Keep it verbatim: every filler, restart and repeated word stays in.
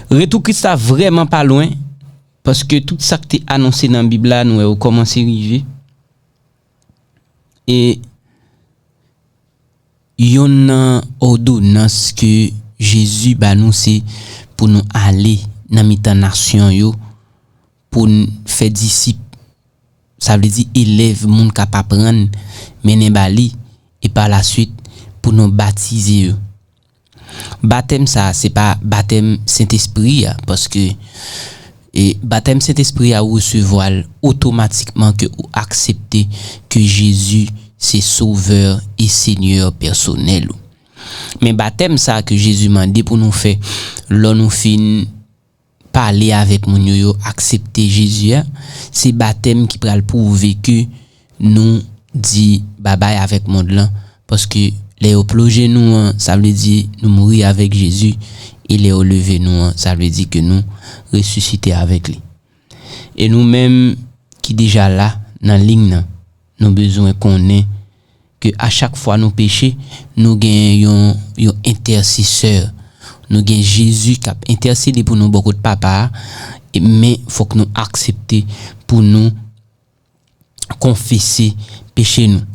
Retou Kris la vrèman pa lwen, paske tout sa k te anonse nan Bib la, nou wè yo kòmanse rive. E yonn nan òdonans ke Jezi ba nou, se pou nou ale nan mitan nasyon yo, pou n fè disip, sa vle di elèv, moun k ap aprann, mennen ba li, e pa laswit pou nou batize yo. Batèm sa a, se pa batèm Sentespri a, paske, e, batèm Sentespri a, ou resevwa l otomatikman ke ou aksepte ke Jezi se Sovè e Senyè pèsonèl ou. Men batèm sa a ke Jezi mande pou nou fè lò nou fin pale avèk moun yo, yo aksepte Jezi a, se batèm ki pral pwouve ke nou di babay avèk mond lan, paske lè yo ploje nou an, sa vle di nou mouri avèk Jezi, e lè yo leve nou an, sa vle di ke nou resisite avèk li. E nou menm ki deja la nan liy nan, nou bezwen konnen ke a chak fwa nou peche, nou gen yon, yon entèsesè. Nou gen Jezi k ap entèsede pou nou bò kot Papa a, e, men fòk nou aksepte pou nou konfese peche nou.